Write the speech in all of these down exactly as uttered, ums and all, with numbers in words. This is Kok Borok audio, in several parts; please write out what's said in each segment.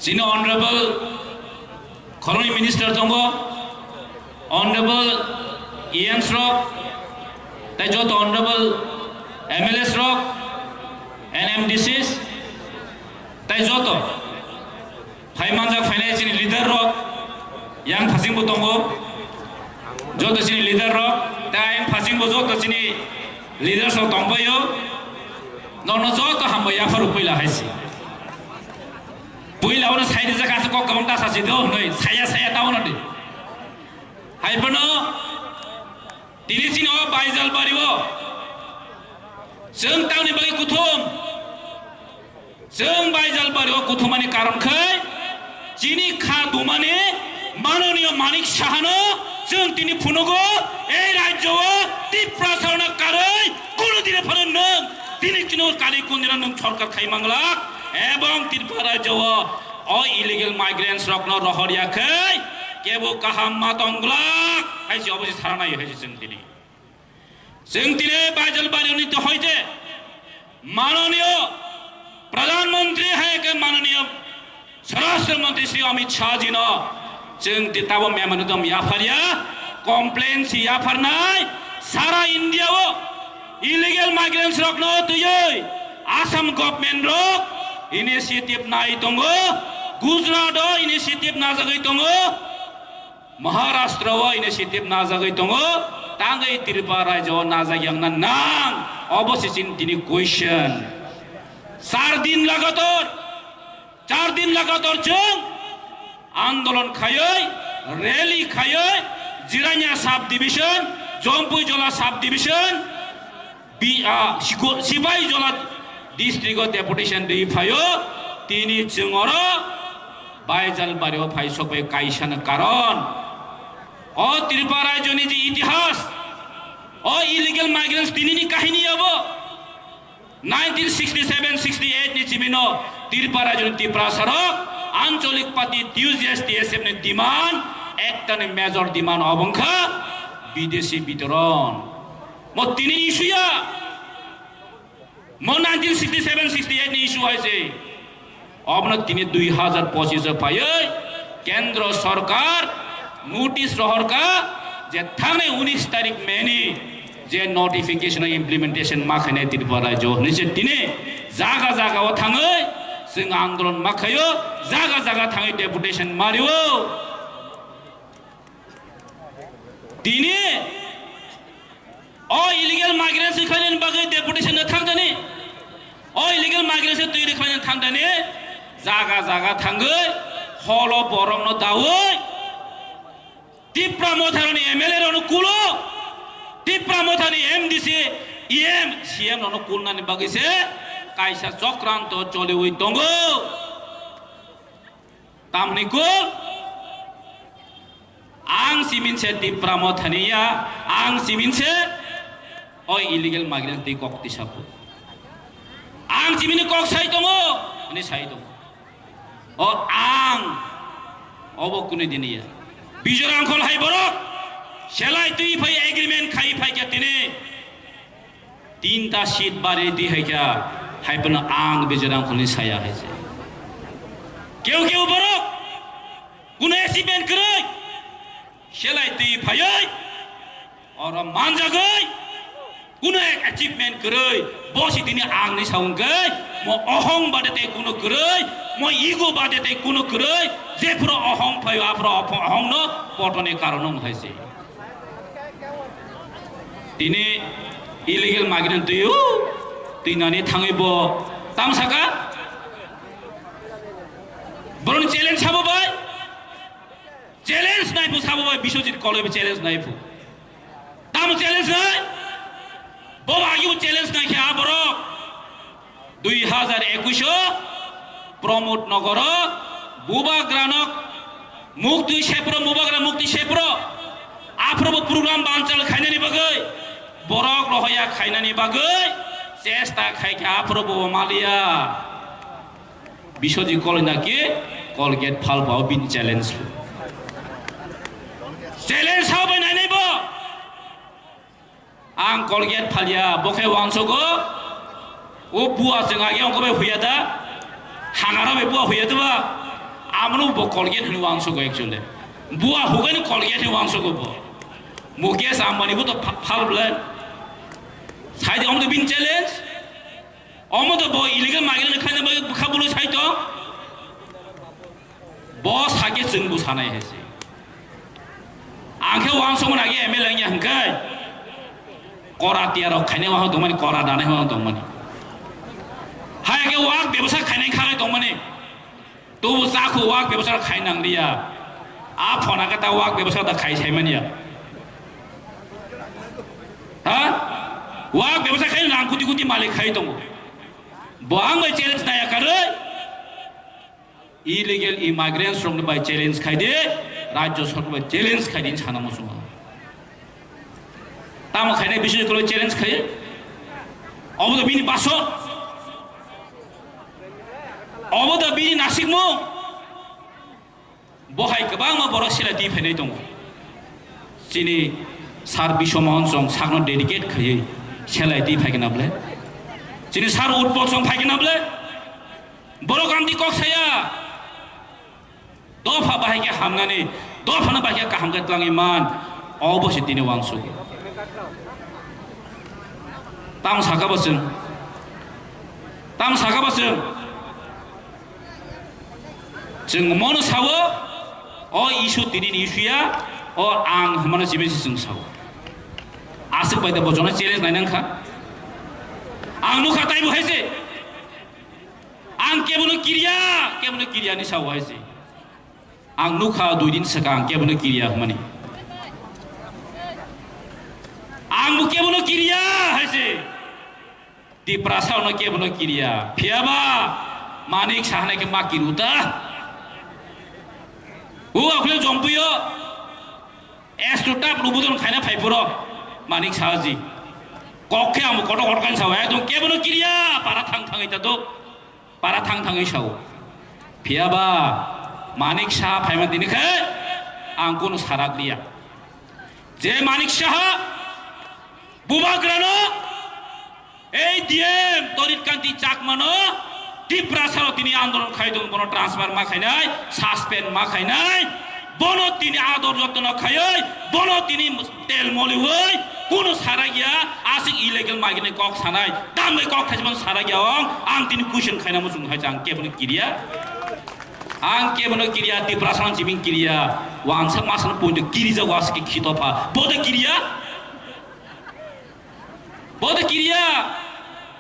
Chini honorable khoroknwi minister tongo, honorable E Ms rok, tei joto honorable M L As rok, N M D Cs, tei joto phai manjak phainai chini leader rok, yang phasingbo tongo, joto chini leader rok, tei ayang phasingbo joto chini leaders rok tongpaio, nono joto hambai yapharo puila hai se. Puila ono sai rijak aswk kok kwbang ta sasi do hwnwi saya saya ta ono di. Hai phano tini chini o Baijalbari o chwng tamni bagwi kuthum. Chwng Baijalbari o kuthumani karon khai chini kha dumani Manoniyo Manik Sahano chwng tini phunugo ei rajyo o Tiprasano karwi kunu dine phano nwng tini chini o kali kundina nwng sorkar khai manglak. Ebong Tripura rajyo o, o illegal migrants rokno rohor ya khe kebo kaham ma tong glak hai se obo se saranayo hai se chwng tini. Chwng tini Baijalbari ni to hoite manoniyo Pradhan Mantri hai khe manoniyo Swarashtra Mantri Shri Amit Shah ji no chwng ti tabo memorandum yapharya, complaint si yapharnai sara India o illegal migrants rokno twiwi Assam government rok initiative nai tongo, Gujarat o initiative najagwi tongo, Maharashtra o initiative najagwi tongo, tangwi Tripura rajyo o najak yangna nang, obo se chini tini question. Char din lagator, char din lagator chwng andolon khayoi, rally khayoi, Jirania sub division, Jompui Jola sub division, bi-, ah, Siko-, Sipai Jola district o deputation rwi phaio, tini chwng oro Baijalbari o phai sokbai kaisa no karon. O Tripura rajyo ni je itihas, o illegal migrants tini ni kahini abo. Nineteen sixty seven sixty eight ni chimino Tripura rajyo ni Tiprasa rok Ancholik Party T U J S T S F ni demand, ekta ni major demand obo wngkha bidesi bitoron. Mo tini issue ya. Mo nineteen sixty seven sixty eight ni issue hai se. Obono tini dui hazar pochis o phaiwi Kendro Sorkar notice rohorkha je thangnai unis tarik May ni je notification o implementation ma khainai Tripura rajyo hinwi se tini jaga jaga o thangwi chwng andolon ma khaio, jaga jaga thangwi deputation mario. Tini o illegal migrants rwkhlainani bagwi deputation no thangdani, o illegal migrants twi rwkhlainani thangdani, jaga jaga thangwi holo borokno dawi Tipra Motharoni M L A rokno kulo, Tipra Mothani M D C, E M, C M rokno kulnani bagwi se kaisa chokranto choliwi tongo. Tamni kul ang simin se Tipra Mothani ya, ang simin se o illegal migrant twi kok tisa kul. Ang simini kok sai tongo, ani sai tongo. O ang obo kunu dini ya. Bijor Angkhol hai borok selai twi phai agreement khai phai kya tini. Tinta seat bari di hai kya, hai pano ang Bijor Angkholni saya hai se. Keu keu borok kuno achievement kwrwi selai twi phaiwi oro manjagwi kuno ek achievement kwrwi bo si tini ang ni saung khe mo ohong bade tei kuno kwrwi, mo ego bade tei kuno kwrwi, jephuru ohong phaio aphuru ohong no potoni karon wng hai se. Tini illegal migrant twi o twi nani thangwi bo tam saka. Boroni challenge sabo bai. Challenge nai phu sabo bai Biswajit Koloi bo challenge nai phu. Tamo challenge nai? Bo agi bo challenge nai khe aborok. Dui hazar ekush o Pramod Nogor o Bubagra no mukti sepro, Bubagra mukti sepro aphuru bo program banchal khainani bagwi, borok rohoya khainani bagwi chesta khai khe aphuru bo maliya. Biswajit Koloi na ki Colgate phalpao bini challenge. Challenge sao bai nainai bo. Ang Colgate phalia, bo khe uansukgo, o bua chwng age ongkho bai huya da, hangaro bai bua huya da ba, Amano bo Colgate hwnwi uansukgo actually. Bua hugani Colgate hwnwi uansukgo bo. Mukesh Ambani bo to pha-, phal bwle. Saidi omo to bini challenge. Omo to bo illegal migrant khaina bagwi bwkha bwlwi sai to. Bo sake chwng bo sanai hai se. Ang khe uansukmani age M L A wngya hwnkhe. Kora tiyarok khainai uansuk tongmani, kora danai uansuk tongmani. Hai khe wak bebsa khainai khagai tongmani. Tubu chakhu wak bebsa khai nang liya. A phone ake ta wak bebsa ta khai sai manya. Ha? Wak bebsa khai rang kuti kuti malik khai tongo. Bo ang bai challenge naya karwi. Illegal immigrants rok bai challenge khai di, Rajya Sarkar bai challenge khai di sana muchungo. Tamo khainai bising kholo challenge khai. Obo to bini baso. Obo to bini nasikmung. Bo hai kwbangma borok selai twi phainai tongo. Chini Sir Biswa Mohan Chong sakno dedicate khaiwi selai twi phaikhe na bwle. Chini Sir Utpal Chong phaikhe na bwle. Borok amtwi kok saya. Dopha bahai khe hamnani, dophano bahai khe kaham khe twlangwi man, obo se tini uansuk. Tamo saka bo chwng, tamo saka bo chwng, chwng mono sao, o issue tini ni issue ya, o ang hwnmano simi se chwng sao. Aswk bai da bo jono challenge nai nang kha. Ang nukha taibo hai se. Ang kebono kiriya, kebono kiriya ni sao hai se. Ang nukha dui din swkang kebono kiriya hwnmani. Ang bo kebono kiriya hai se. Tiprasa no kebono kiriya. Phiyaba Manik Saha nai khe ma kiru ta. O akhule jompuyo. Esto tap rubudon khaina phai phuro Manik Saha ji. Kok khe ang kotor kotor kan sao. Ekdom kebono kiriya. Para thang thang ita do. Para thang thangwi sao. Phiyaba Manik Saha phaima tini khe ang kunu sarak liya. Je Manik Saha bubagrano ei D M Torit Kanti Chakmano Tiprasaro tini andolon khai tongo, bono transfer ma khainai, suspend ma khainai, bono tini ador jotno khaioi, bono tini tel moliwi, kunu sarak ya, aswk illegal migrant kok sanai, tambai kok thaismano sarak ya ong, ang tini question khaina muchung hai ang kebono kiriya. Ang kebono kiriya, Tiprasano jibing kiriya, wangsa masano poito kirijago aswk khitopa, bodo kiriya? Bodo kiriya?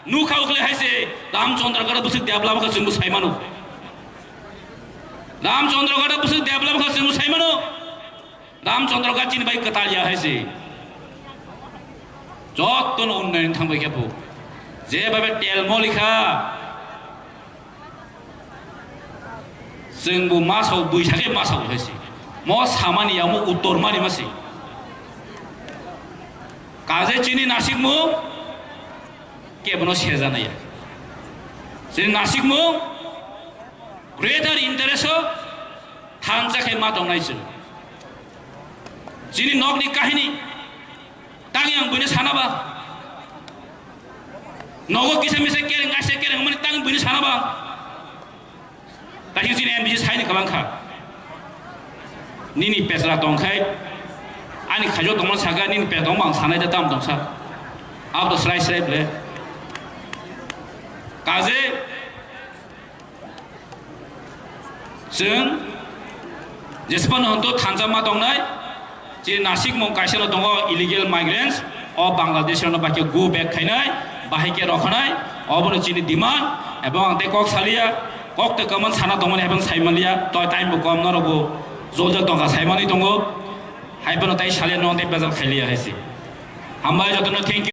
Nukha ukle hai se, Ramchandra gada bwswk develop kha chwngbo saimano. Ramchandra gada bwswk develop kha chwngbo saimano. Ramchandra gachini bai kwtal ya hai se. Jotto no unnayon thangbai khe bo. Je babe tel molikha. Chwng bo ma sao, bui sakhe ma sao hai se. Mo samani ya mo uttor mani ma se. Kaje chini nasikmung kebono sejanaya. Chini nasikmung greater interest o thansa khe ma tongnai chwng. Chini nokni kahini tang yang buino sana ba. Nogo kisa misa kereng, kaisa kereng mani tang buino sana ba. Kaisa chini M B C saini kabang kha. Nini pesra tong khai, ani khaijo tongma saka, nini pesra tongma ang sanai da tam tongsa. Abo srai srai ble. Kaje Chwng jesphano hwnto thansa ma tongnai, chini nasikmung kaisa no tongo illegal migrants, o Bangladesh rokno bai khe go back khainai, bahai khe rokhanai, obono chini demand, ebong ang tei kok saliya, kok tei kwmang sana tongmani hai phano sai manliya, toi time bo kom norok bo joljak tongkha sai manwi tongo, hai phano tai saliya no tei bejal khailiya hai se. Hambai jotono thank you.